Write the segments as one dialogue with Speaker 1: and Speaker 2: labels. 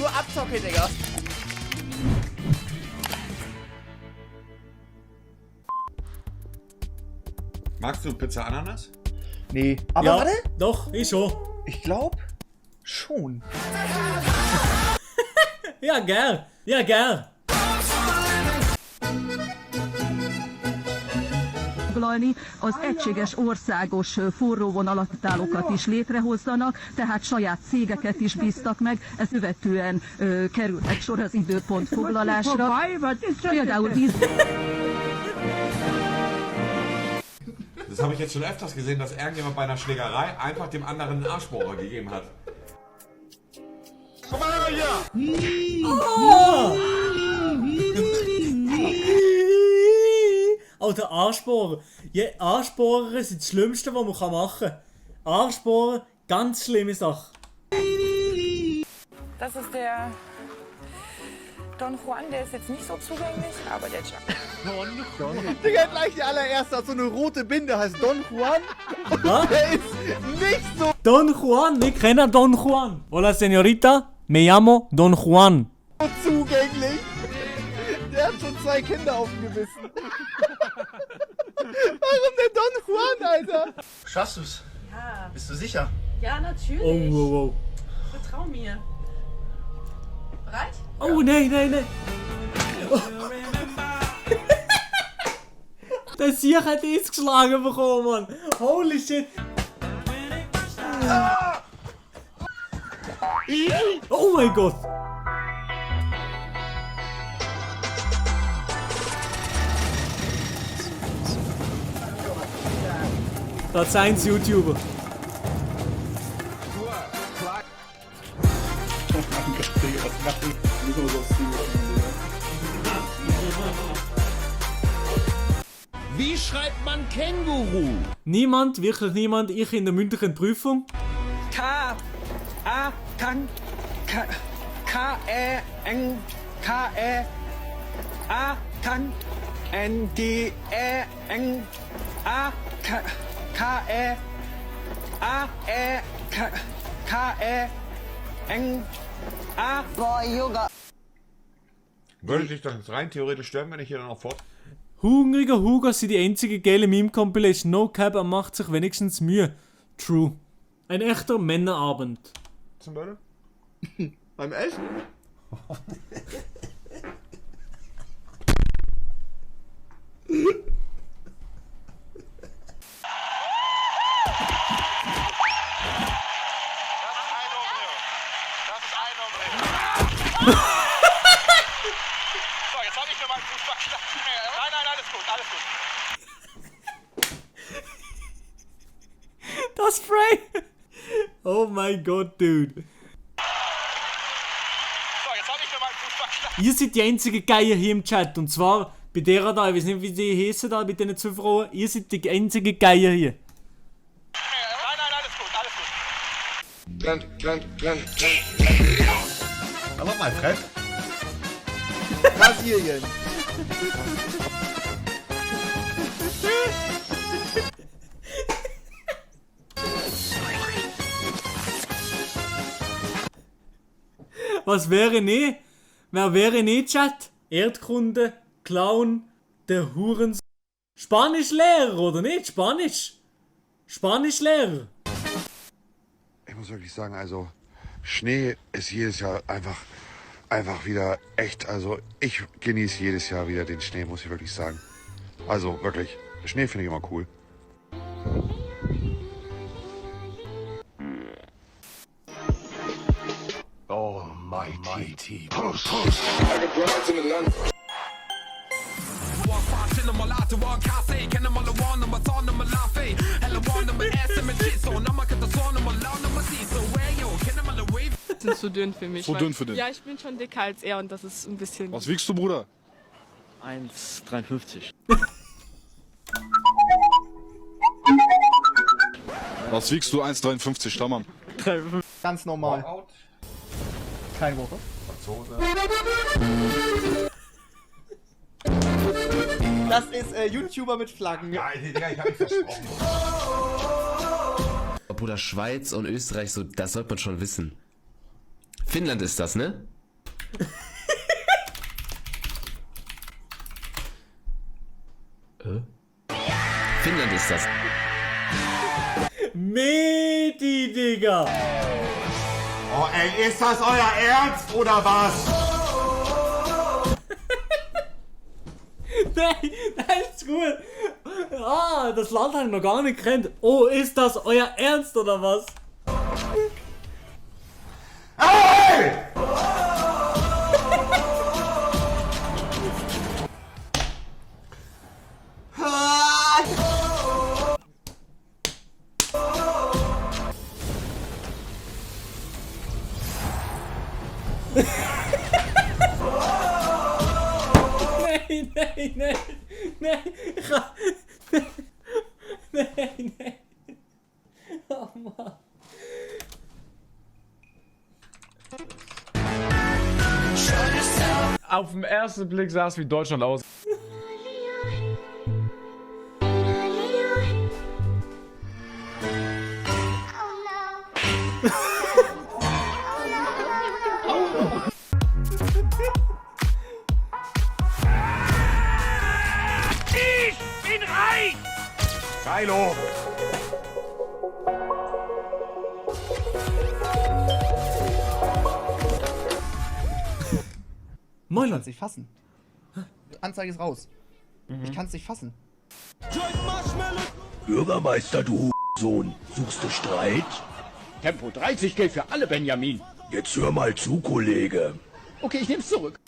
Speaker 1: nur Abzocke, Digga.
Speaker 2: Magst du Pizza Ananas?
Speaker 1: Nee. Aber
Speaker 3: Ja,
Speaker 1: warte.
Speaker 3: doch, ich schon.
Speaker 1: Ich glaube schon.
Speaker 3: Ja, gern. Ja, gern.
Speaker 4: Az egységes országos forróvonalazálókat is létrehozzanak, tehát saját cégeket is bíztak meg, ezt követően kerülhet sor az időpont foglalásra. Például
Speaker 2: Das habe ich jetzt schon öfters gesehen, dass irgendjemand bei einer Schlägerei einfach dem anderen einen Arschbohrer gegeben hat. Komm mal hier!
Speaker 3: Oh! Alter, Arschbohren. Arschbohren sind das Schlimmste, was man machen kann. Arschbohren, ganz schlimme Sache.
Speaker 5: Das ist der Don Juan, der ist jetzt nicht so zugänglich, aber der Chuck.
Speaker 1: Digga, gleich die allererste hat so eine rote Binde, heißt Don Juan. Und
Speaker 3: Was?
Speaker 1: der ist nicht so
Speaker 3: Don Juan, ich kenne Don Juan. Hola, señorita, me llamo Don Juan.
Speaker 1: zugänglich. Der hat schon 2 Kinder auf dem Gewissen. Warum der Don Juan, Alter?
Speaker 6: Schaffst du's?
Speaker 7: Ja.
Speaker 6: Bist du sicher?
Speaker 7: Ja, natürlich.
Speaker 3: Oh, wow, wow.
Speaker 7: Vertrau mir. Bereit?
Speaker 3: Oh, nein, nein, nein. Oh. Der Sieg hat ins geschlagen bekommen, Mann. Holy shit. Oh mein Gott. Das sind 1 YouTuber.
Speaker 8: Wie schreibt man Känguru?
Speaker 3: Niemand, wirklich niemand, ich in der mündlichen Prüfung.
Speaker 2: Würde dich das rein theoretisch stören, wenn ich hier dann auch fort...
Speaker 3: Hungriger Hugo sind die einzige geile Meme-Compilation. No Cap, er macht sich wenigstens Mühe. True. Ein echter Männerabend.
Speaker 2: Zum Beispiel?
Speaker 1: Beim Essen?
Speaker 6: So, jetzt habe ich mir meinen Fußball. Nein, nein, alles gut, alles gut.
Speaker 3: Das Spray! Oh mein Gott, Dude.
Speaker 6: So, jetzt habe ich mir meinen Fußball.
Speaker 3: Ihr seid die einzigen Geier hier im Chat. Und zwar bei der da, ich weiß nicht, wie die heißen da, mit diesen 2 Frauen. Ihr seid die einzigen Geier hier.
Speaker 6: Nein, nein, alles gut, alles gut.
Speaker 2: Aber mal frech.
Speaker 1: Brasilien.
Speaker 3: Was wäre ne? Wer wäre ne, Chat? Erdkunde, Clown, der Hurens... Spanischlehrer, oder nicht? Spanischlehrer.
Speaker 9: Ich muss wirklich sagen, also Schnee ist jedes Jahr einfach wieder echt, also ich genieße jedes Jahr wieder den Schnee, muss ich wirklich sagen. Also wirklich, Schnee finde ich immer cool.
Speaker 8: Almighty.
Speaker 7: Sind zu dünn für mich.
Speaker 8: Zu dünn für dich?
Speaker 7: Ja, ich bin schon dicker als er und das ist ein bisschen...
Speaker 8: Was wiegst du, Bruder?
Speaker 6: 1,53.
Speaker 8: Was wiegst du? 1,53, Stammern.
Speaker 1: Ganz normal. Kein Worte. Das ist YouTuber mit Flaggen.
Speaker 2: Nein, Digga, ich hab mich versprochen.
Speaker 10: Bruder, Schweiz und Österreich, so, das sollte man schon wissen. Finnland ist das, ne? Finnland ist das.
Speaker 3: Medi, Digga!
Speaker 2: Oh ey, ist das euer Ernst oder was?
Speaker 3: Nein, das ist gut! Ah, das Land habe ich noch gar nicht kennt. Oh, ist das euer Ernst oder was?
Speaker 2: Hey!
Speaker 3: Nein, nein, nein, nein, ich kann... Nein, nein. Oh Mann.
Speaker 11: Auf den ersten Blick sah es wie Deutschland aus.
Speaker 2: Geilo!
Speaker 1: Ich kann's nicht fassen. Anzeige ist raus. Ich kann's nicht fassen.
Speaker 8: Bürgermeister, du Sohn, suchst du Streit?
Speaker 10: Tempo 30 gilt für alle, Benjamin.
Speaker 8: Jetzt hör mal zu, Kollege.
Speaker 10: Okay, ich nehm's zurück.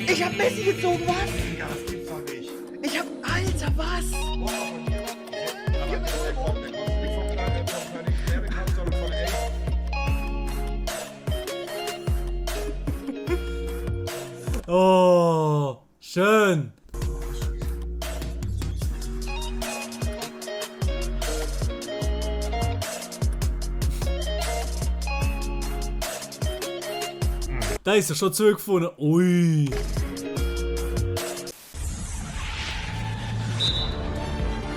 Speaker 1: Ich hab Messi gezogen, was? Ja, das gibt's doch nicht. Ich hab... Alter, was?
Speaker 3: Oh, schön. Da ist er schon zurückgefunden. Ui.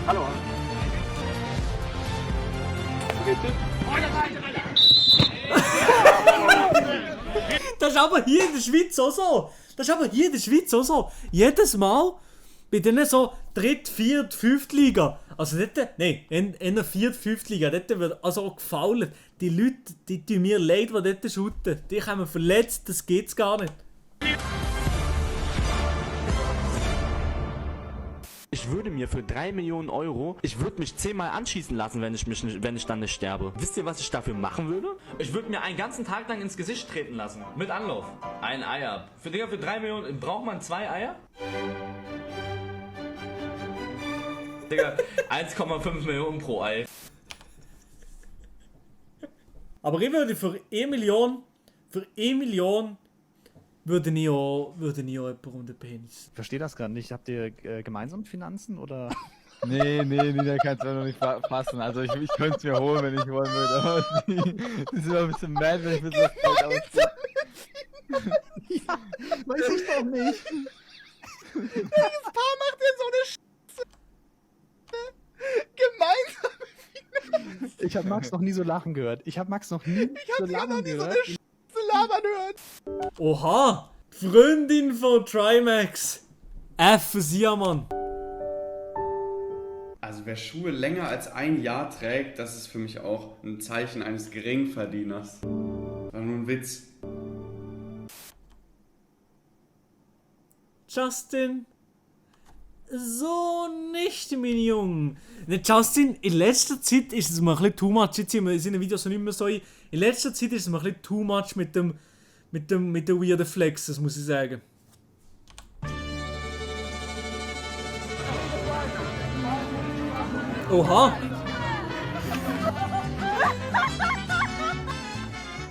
Speaker 6: Hallo.
Speaker 3: Das ist aber hier in der Schweiz auch so. Das ist aber hier in der Schweiz auch so. Jedes Mal bei denen so Dritt-, Viert-, Fünftliga. Also dort, nein, in der Viert-, Fünftliga, dort wird also auch gefoult. Die Leute, die tun mir leid, die dort shooten. Die kommen verletzt, das geht's gar nicht.
Speaker 10: Ich würde mir für 3 Millionen Euro, ich würde mich 10-mal anschießen lassen, wenn ich dann nicht sterbe. Wisst ihr, was ich dafür machen würde? Ich würde mir einen ganzen Tag lang ins Gesicht treten lassen. Mit Anlauf. Ein Ei ab. Für 3 Millionen, braucht man 2 Eier? Digga, 1,5 Millionen pro Ei.
Speaker 3: Aber ich würde für 1 Million, würde ich auch jemanden um den Penis.
Speaker 12: Ich verstehe das gerade nicht. Habt ihr gemeinsam Finanzen oder?
Speaker 11: Nee, der kann es noch nicht fassen. Also ich könnte es mir holen, wenn ich wollen würde. Aber die sind immer ein bisschen mad, wenn ich mit so Geld ausgebe.
Speaker 1: Ja, weiß ich doch nicht. Welches Paar macht denn so eine Scheiße? Gemeinsam.
Speaker 12: Ich habe Max noch nie so lachen gehört. Ich habe Max noch nie so lachen gehört.
Speaker 1: Labern hört.
Speaker 3: Oha! Freundin von Trimax! Sie, Mann!
Speaker 13: Also wer Schuhe länger als 1 Jahr trägt, das ist für mich auch ein Zeichen eines Geringverdieners. War nur ein Witz.
Speaker 3: Justin! So nicht, mein Junge! Ne, Justin, in letzter Zeit ist es mir ein bisschen too much. Jetzt sind wir in seinen Videos nicht mehr so. In letzter Zeit ist es mir ein bisschen too much mit den weirden Flexes, muss ich sagen. Oha!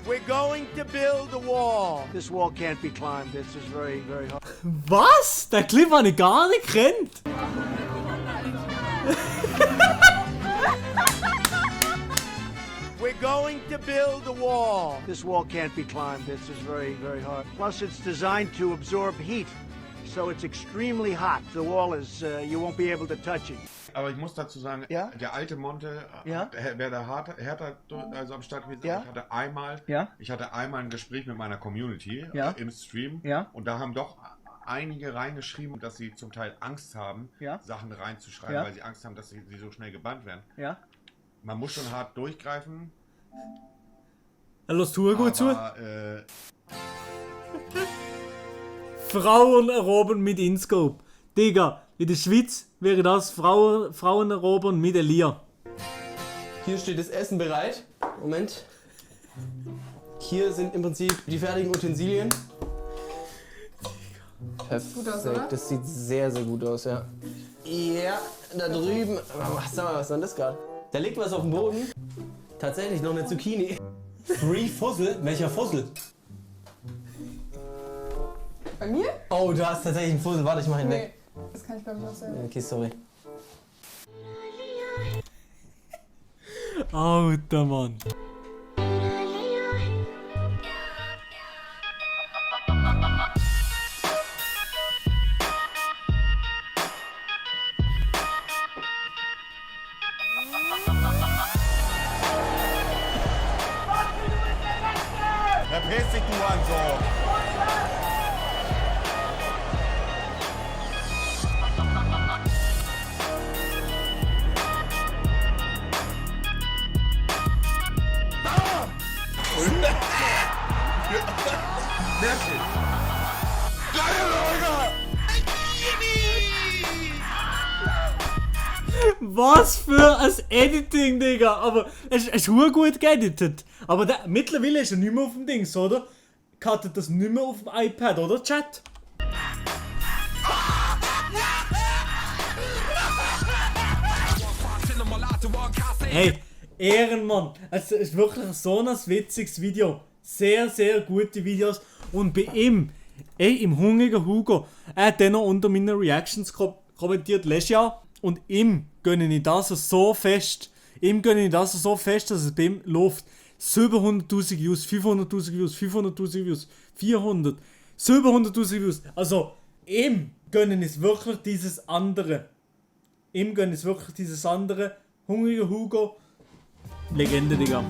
Speaker 14: We're going to build a wall. This wall can't be climbed. This is very, very hard.
Speaker 3: Was? Der Clip habe ich gar nicht kennt.
Speaker 14: We're going to build a wall. This wall can't be climbed. This is very, very hard. Plus, it's designed to absorb heat, so it's extremely hot. The wall is, you won't be able to touch it.
Speaker 9: Aber ich muss dazu sagen,
Speaker 14: Ja?
Speaker 9: der alte Monte,
Speaker 14: Ja?
Speaker 9: wer da härter also am Start gewesen ist,
Speaker 14: Ja?
Speaker 9: ich hatte einmal ein Gespräch mit meiner Community
Speaker 14: Ja?
Speaker 9: im Stream
Speaker 14: Ja?
Speaker 9: und da haben doch einige reingeschrieben, dass sie zum Teil Angst haben,
Speaker 14: Ja?
Speaker 9: Sachen reinzuschreiben,
Speaker 14: Ja?
Speaker 9: weil sie Angst haben, dass sie so schnell gebannt werden.
Speaker 14: Ja?
Speaker 9: Man muss schon hart durchgreifen.
Speaker 3: Lass du gut zu.
Speaker 9: Aber,
Speaker 3: Frauen erobern mit InScope. Digga, in der Schweiz wäre das Frauen erobern mit Elia.
Speaker 15: Hier steht das Essen bereit. Moment. Hier sind im Prinzip die fertigen Utensilien. Perfekt.
Speaker 7: Gut aus, oder?
Speaker 15: Das sieht sehr, sehr gut aus, ja. Ja, da drüben. Sag mal, was ist denn das gerade? Da liegt was auf dem Boden. Tatsächlich noch eine Zucchini. Free Fussel? Welcher Fussel?
Speaker 7: Bei mir?
Speaker 15: Oh, du hast tatsächlich einen Fussel. Warte, ich mach ihn weg.
Speaker 7: Das kann ich bei mir auch selber.
Speaker 15: Okay, sorry.
Speaker 3: Alter Mann.
Speaker 2: Verpiss dich, du Hurensohn!
Speaker 3: Was für ein Editing, Digga. Aber es ist gut geeditet. Aber mittlerweile ist er nicht mehr auf dem Dings, oder? Cuttet das nicht mehr auf dem iPad, oder, Chat? Hey, Ehrenmann. Es ist wirklich so ein witziges Video. Sehr, sehr gute Videos. Und bei ihm, im hungrigen Hugo, er hat dann noch unter meinen Reactions kommentiert letztes Jahr. Und ihm gönne ich das so fest. Ihm gönne ich das so fest, dass es bei ihm läuft. 700.000 Views, 500.000 Views, 500.000 Views, 400, 700.000 Views. Also, ihm gönne ich es wirklich dieses andere. Ihm gönne ich es wirklich dieses andere. Hungriger Hugo. Legende, Digga.